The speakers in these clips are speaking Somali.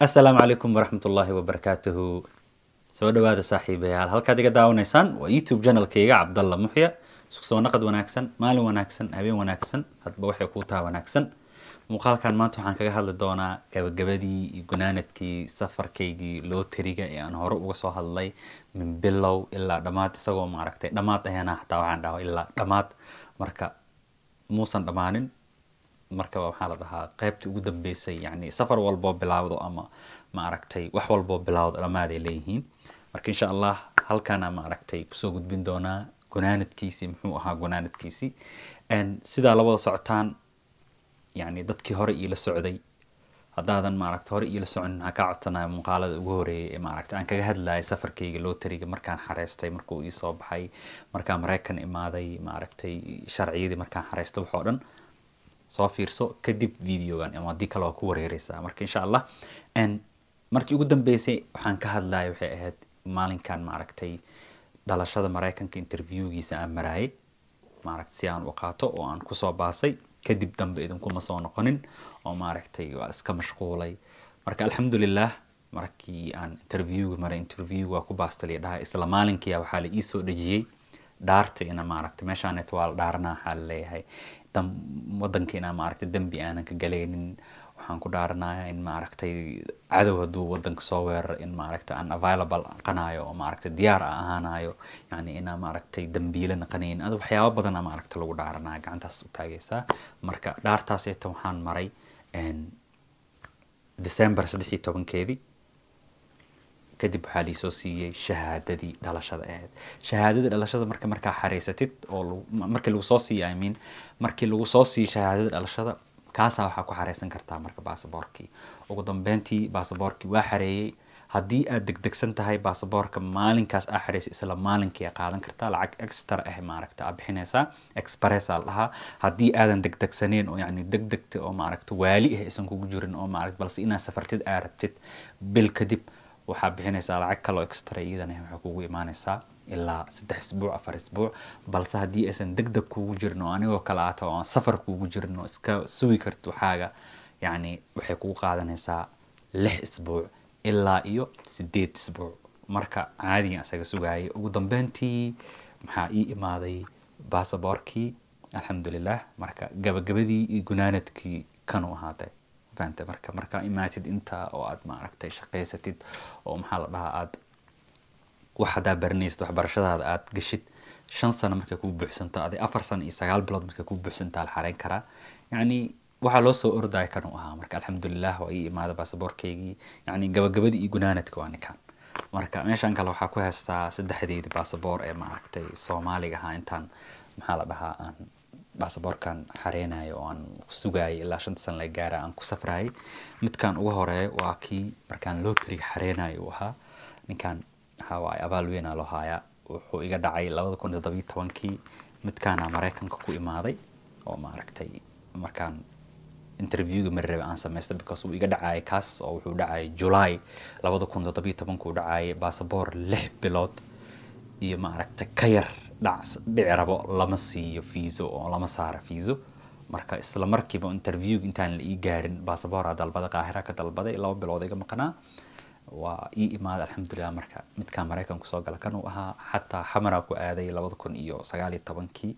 Asalaamu calaykum waraxmatullaahi wabarakaatuhu. Soo dhawaada, saaxiibayaal. Halkaad iga daawanaysaan waa YouTube channelkayga, Cabdalla Muxya. Isku soo naqad wanaagsan, maalin wanaagsan, habeen wanaagsan, hadba waxay kuu taha wanaagsan. Muuqaalkan maanta waxaan kaga hadli doonaa gabagabadii iyo gunaanadkii safarkaygii looteriga ee aan hore uga soo hadlay min bilow ilaa dhammaad, isagoo maaragtay dhammaad ahena xataa waxaan dhaho ilaa dhammaad. Marka muusan dhammaanin. Marka waxaa la dhahaa qaybtii ugu dambeysay, yani safar walboo bilaawdo ama maaragtay wax walboo bilaawdo dhammaaday leeyihiin. Marka insha Allah halkaana maaragtay kusoo gudbin doonaa gunaanadkiisii. Muxuu ahaa gunaanadkiisii? Sidaa labada socotaan, yani dadkii hore iila socday, haddaadan maaragta hore iila soconin, waxaan kaa codsanaya muuqaalada ugu horeeyay ee maaragta aan kaga hadlayay safarkayga looteriga, markaan xareystay, markuu ii soo baxay, markaan Maraykan imaaday, maaragtay sharciyadii markaan xareystay, wax oo dhan soo fiirso kadib videogan, ama haddii kale waa ku wareereysaa. Marka insha Allah markii ugu dambeysay waxaan ka hadlayay waxay ahayd maalinkan maaragtay dhalashada Maraykanka interviewgiisa aan maraayay, maaragtay si aan u qaato oo aan kusoo baasay. Kadib dambe idinkuma soo noqonin oo maaragtay waa iska mashquulay. Marka alxamdulilah, markii aan interviewga maray, interviewga waa ku baastay dhahay, isla maalinkiia waxaa la iisoo dhejiyey dhaarta ina maaragtay meeshaanet waa la dhaaranaa. Waxaa la leeyahay wadanka inaa maaragtay dembi aanan ka galaynin waxaan ku dhaaranaya, in maaragtay cadow hadduu wadanka soo weeraro in maaragtay aan available naqanayo oo maaragtay diyaar a ahaanayo, yani inaa maaragtay dambiile naqanayn. Ada waxyaabo badana maaragtay lagu dhaaranaya, gacantaas u taagaysaa. Marka dhaartaaseeta waxaan maray December 13-keedii. Kadib waxaa liisoo siiyey shahaadadii dhalashada ahayd. Shahaadadii dhalashada marka markaa xareysatid oo markii lagu soo siiyo, I mean, markii lagu soo siiyo shahaadada dhalashada, kaasaa waxaa ku xareysan kartaa marka baasaboorkii. Ugu dambeyntii baasaboorkii waa xareeyey. Haddii aad degdegsan tahay, baasaboorka maalinkaas aa xareysay isla maalinkii aa qaadan kartaa, lacag extra ah maaragta aa bixinaysaa, express aa la dhahaa. Haddii aadan degdegsaneyn oo yacni degdegta oo maaragta waali ah aysan kugu jirin oo maaragta balse inaad safartid aa rabtid bil kadib, waxaa bixinaysaa lacag kaloo extra iyadana, waxay kugu imaanaysaa ilaa 3 isbuuc, 4 isbuuc. Balse haddii aysan degdeg kugu jirin oo anigoo kale aata oo aan safar kugu jirin oo iska sugi kartid waxaaga, yacni waxay kugu qaadanaysaa 6 isbuuc ilaa iyo 8 isbuuc. Marka caadigan isaga sugaayay. Ugu dambeyntii maxaa ii imaaday? Baasaboorkii, alxamdulilah. Marka gabagabadii iyo gunaanadkii kanuu ahaatay, fahantay? Marka markaa imaatid inta oo aad maaragtay shaqaysatid oo maxaa la dhahaa aad wax haddaa baranaysid, waxbarashadaada aad gashid, 5 sano markay kuu buuxsanto, aday 4 sano iyo 9 bilood markay kuu buuxsantaa la xareyn karaa. Yacni waxaa loo soo ordaya kanuu ahaa. Marka alxamdulilah waa ii imaada baasaboorkaygii. Yacni gabagabadii iyo gunaanadka waa ninkan. Marka meeshan kale waxaa ku haystaa saddexdeydii baasaboor ee maaragtay Soomaaliga ahaa. Intaan maxaa la dhahaa aan baasaboorkan xareynayo oo aan sugayay ilaa 5-ta sano laga gaara aan ku safrayay, midkan ugu horeeyo waa kii markaan lotteryga xareynayo uu ahaa. Ninkan waxaa waaye abaal weynaa loo hayaa. Wuxuu iga dhacay 2017-kii. Midkaana Maraykanka ku imaaday oo maaragtay markaan interviewga mari rabe aan samaystay, because wuu iga dhacayay kaas oo wuxuu dhacayay July 2017-kuu dhacayay. Baasaboor 6 bilood iyo maaragtay ka yar dhac dhici rabo lama siiyo fiiso oo lama saaro fiiso. Marka isla markiiba interviewga intaan la ii gaarin baasaboora dalbaday, Qaahira ka dalbaday, 2 bilood iga maqnaa, waa ii imaaday, alxamdulilah. Marka midkaan Maraykan kusoo gala kanuu ahaa. Xataa Xamaraa ku aaday 2019-kii.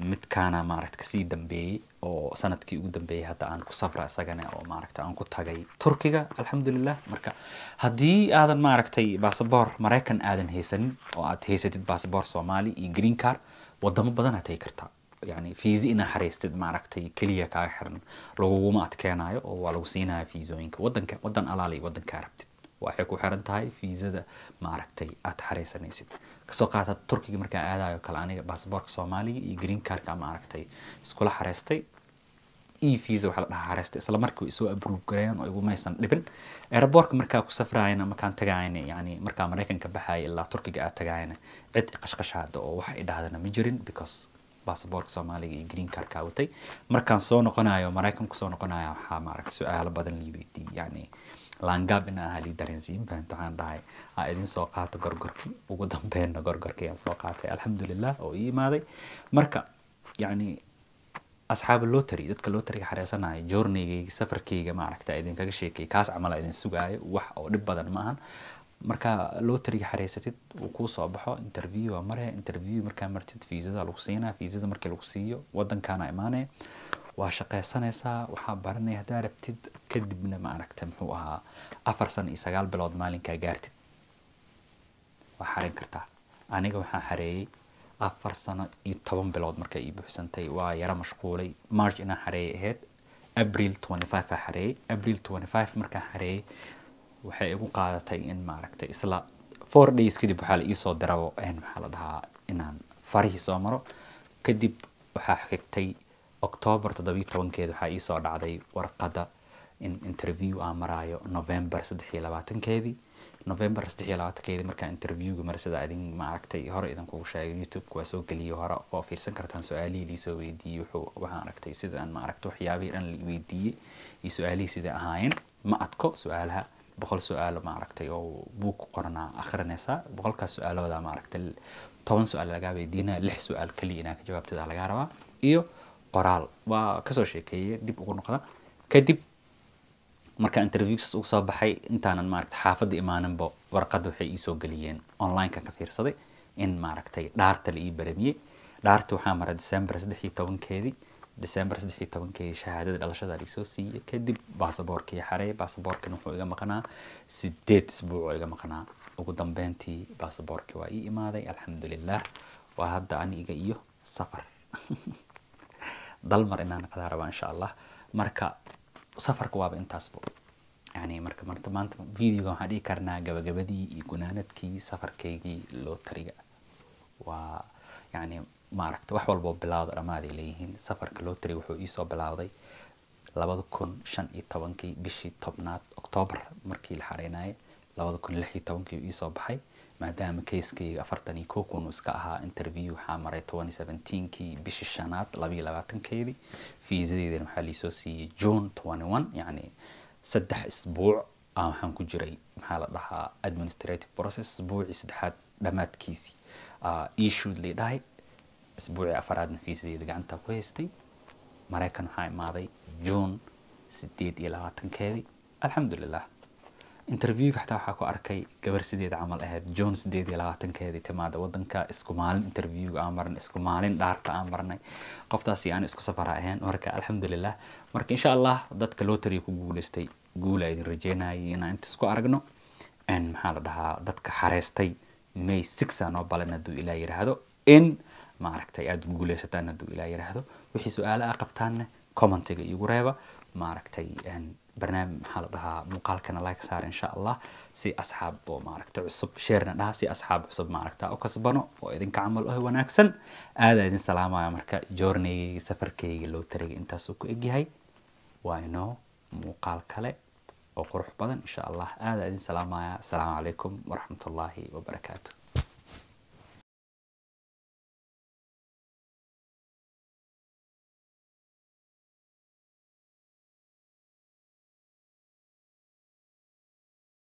Midkaana maaragta kasii dambeeyey oo sanadkii ugu dambeeyey hadda aan ku safra isagana oo maaragta aan ku tagay Turkiga, alxamdulilah. Marka haddii aadan maaragtay baasaboor Maraykan aadan haysanin oo aad haysatid baasaboor Soomaali iyo green card, wadamo badan aad tagi kartaa. Yani fiisi inaa xareystid maaragtay keliya kaaga xiran, laguguma adkeenayo oo waa lagu siinaya fiisooyinka wadanka, wadan alaala iyo wadankaa rabtid. Waxay ku xiran tahay fiisada maaragtay aad xareysanaysid. Kasoo qaata Turkiga markaa aadayo kale, aniga baasaboorka Soomaaliga iyo green cardka maaragtay iskula xareystay, e visa waxaa la dhahaa xareystay, isla markii way soo approve gareeyeen oo igumaysan dhibin. Airportka markaa ku safraayana, markaan tagaayana, yani markaa Maraykanka baxaya ilaa Turkiga aad tagaayana, cid iqashqashaada oo wax i dhahdana ma jirin, because baasaboorka Soomaaliga iyo green cardka watay. Markaan soo noqonayo, Maraykan kusoo noqonayo, waxaa maaragtay su-aalo badan lii weydiiyey, yani laangaab in ahaa lii dareensiin, fahamta? Waxaan dhahay aa idin soo qaato gorgorkii. Ugu dambeynna gorgorkii aan soo qaatay, alxamdulilah, oo ii imaaday. Marka yacni Asxaaba lottery, dadka lotteryga xareysanaya, journeygayga, safarkayga maaragta idinkaga sheekay, kaas camal idin sugaayo. Wax oo dhib badan ma ahan. Marka lotteryga xareysatid, uu kuu soo baxo, interview waa mare. Interview markaa martid, fiisada lagu siinaa. Fiisada markii lagu siiyo, wadankaana imaanaya, waa shaqaysanaysaa, waxaa baranaya haddaa rabtid. Kadibna maaragta muxuu ahaa, 4 sano iyo 9 bilood maalinkaa gaartid waa xareyn kartaa. Aniga waxaan xareeyey 4 sano iyo 10 bilood markay ii buuxsantay. Waa yara mashquulay. March inaan xareeyay ahayd, April 25 aa xareeyey. April 25 markaan xareeyey, waxay igu qaadatay in maaragtay isla 4 days kadib waxaa la iisoo dirabo, maxaa la dhahaa, inaan farihii soo maro. Kadib waxaa xigtay October 17-keeda waxaa iisoo dhacday warqadda in interview aan maraayo November 23-keedii. November 23-keedii markaan interviewga maray, sida idin maaragtay hore idinkugu sheegay, YouTube-ka waa soo geliyay hore oo fiirsan kartaan su-aalihii liisoo weydiiyey. Wuxuu waxaan aragtay sidaan maaragtay waxyaabihii dhan la weydiiyey iyo su-aalihii siday ahaayeen. Ma adko su-aalaha, 100 su-aalo maaragtay oo buug ku qoranaa akhrinaysaa. 100-kaas su-aalooda maaragtay 10 su-aal lagaa weydiinaya, lix su-aal keliya inaa ka jawaabtada lagaa rabaa iyo qoraal. Waa kasoo sheekeeyey, dib ugu noqda. Kadib marka interviewsas ugu soo baxay, intaanan maaragtay xaafadda imaaninba, warqadda waxay iisoo geliyeen online-ka, ka fiirsaday in maaragtay dhaarta la ii baramiyey. Dhaarta waxaa maray December 13-keedii. December 13-keedii shahaadada dhalashada la isoo siiyey. Kadib baasaboorkii xareey. Baasaboorkan wuxuu iga maqnaa 8 isbuuc oo iga maqnaa. Ugu dambeyntii baasaboorkii waa ii imaaday, alxamdulilah. Waa hadda aniga iyo safar dalmar inaan naqdaa rabaa, insha Allah. Marka safarka waaba intaasbo yani. Marka maanta videoga waxaan dhihi karnaa gabagabadii iyo gunaanadkii safarkaygii lotteryga. Waa yani maaragta wax walboo bilowda dhammaaday leeyihiin. Safarka lotteryga wuxuu iisoo bilowday 2015-kii bishii 10aad, October markii la xareynayay. 2016-kii uu iisoo baxay, maadaama kayskayga 41,000 uu iska ahaa. Interview waxaa maray 2017-kii bishii shanaad 22-keedii. Fiisadeedana waxaa liisoo siiyey June 21. Yacni 3 isbuuc aan waxaan ku jiray, maxaa la dhahaa, administrative process. Isbuucii saddexaad dhammaadkiisii issued lay dhahay, isbuucii afaraadna fiisadeeda gacanta ku haystay. Maraykan waxaa imaaday June 28-keedii, alxamdulilah. Interviewga xataa waxaa ku arkay gabar sideed camal ahayd, June 28-keedii timaada wadanka. Isku maalin interviewga aan marnay, isku maalin dhaarta aan marnay, qoftaasi aan isku safara ahayn. Marka alxamdulilah. Marka insha Allah dadka lottery ku guuleystay, guula idin rajeynayay inaan inta isku aragno. Maxaa la dhahaa, dadka xareystay, May 6 aa noo balan hadduu Ilaah yiraahdo, in maaragtay aada guuleysataan hadduu Ilaah yiraahdo. Wixii su-aalo a qabtaanne commentiga igu reeba. Maaragtay barnaamij, maxaa la dhahaa, muuqaalkana like saar insha Allah, si asxaab oo maaragtay cusub, sharena dhaha, si asxaab cusub maaragta u kasbano oo idinka camal oh wanaagsan. Aada idin salaamaya. Marka journeygayga, safarkayga lotteryga intaasuu ku egyahay. Waa inoo muuqaal kale oo qurux badan insha Allah. Aada idin salaamaya. Asalaamu calaykum waraxmatullaahi wabarakaatu.